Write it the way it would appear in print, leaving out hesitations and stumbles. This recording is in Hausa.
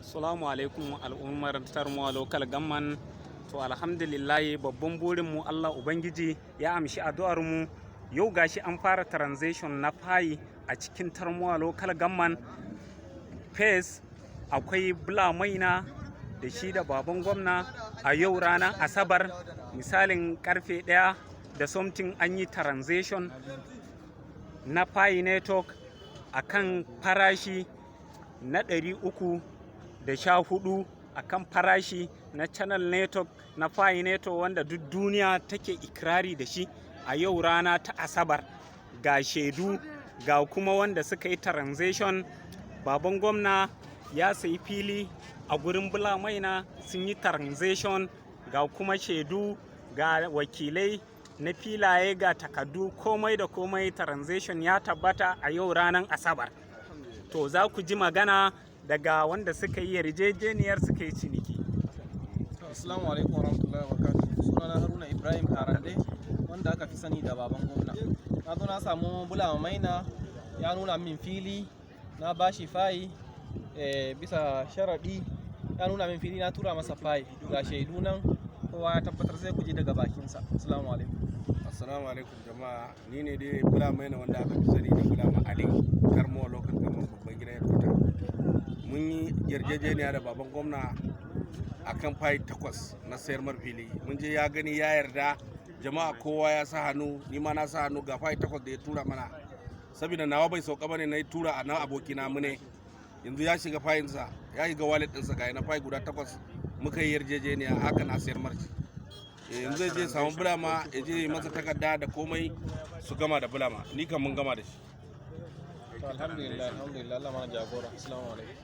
Salamu alaikum, al'ummar Tarmuwa Local Government. To, alhamdulillahi, babban burinmu Allah Ubangiji ya amshi addu'ar mu. Yau gashi an fara transaction na Pi a cikin Tarmuwa Local Government. Phase akwai Bula Maina da shi da baban gwamna. A yau ranar Asabar, misalin karfe 1 da something, an yi transaction na Pi Network a kan farashi na 314, a kan farashi na channel network na Pi Network, wanda duk duniya take ikirari da shi. A yau rana ta Asabar, ga shaidu, ga kuma wanda suka yi transaction. Baban gwamna ya sayi fili a gurin Bula Maina, sun yi transaction. Ga kuma shaidu, ga wakilai na filaye, ga takardu, komai da komai. Transaction ya tabbata a yau ranar Asabar. To, za ku ji magana daga wanda suka yi yarjejeniyar, suka yi ciniki. Assalamu alaikum warahmatullahi wabarakatuh. Sunana Haruna Ibrahim Harande, wanda aka fi sani da baban gwamna. Na zo na samu Bula Maina, ya nuna min fili, na bashi Pi bisa sharaɗi. Ya nuna min fili, na tura masa Pi. Ga shaidu nan, kowa ya tabbatar, sai ku ji daga bakinsa. Assalamu alaikum. Assalamu alaikum jama'a, ni ne dai Bula Maina, wanda aka fi sani da Bulama Ali, Tarmuwa Local Government, babban gidan headquarter. Mun yi yarjejeniya da baban gwamna akan Pi 8 na sayar mar fili. Mun je ya gani, ya yarda, jama'a kowa ya sa hannu, ni ma na sa hannu. Ga Pi 8 da ya tura mana, saboda nawa bai sauka bane na tura a na abokina mu ne. Yanzu ya shiga Piyinsa, ya shiga wallet ɗinsa, ga na Pi guda 8. Muka yi yarjejeniya haka, na sayar mar shi. Yanzu zai je samu Bulama, ya je masa takarda da komai, su gama da Bulama. Ni kan mun gama da shi. To, alhamdulillah, alhamdulillah, Allah mana jagora. Assalamu alaikum.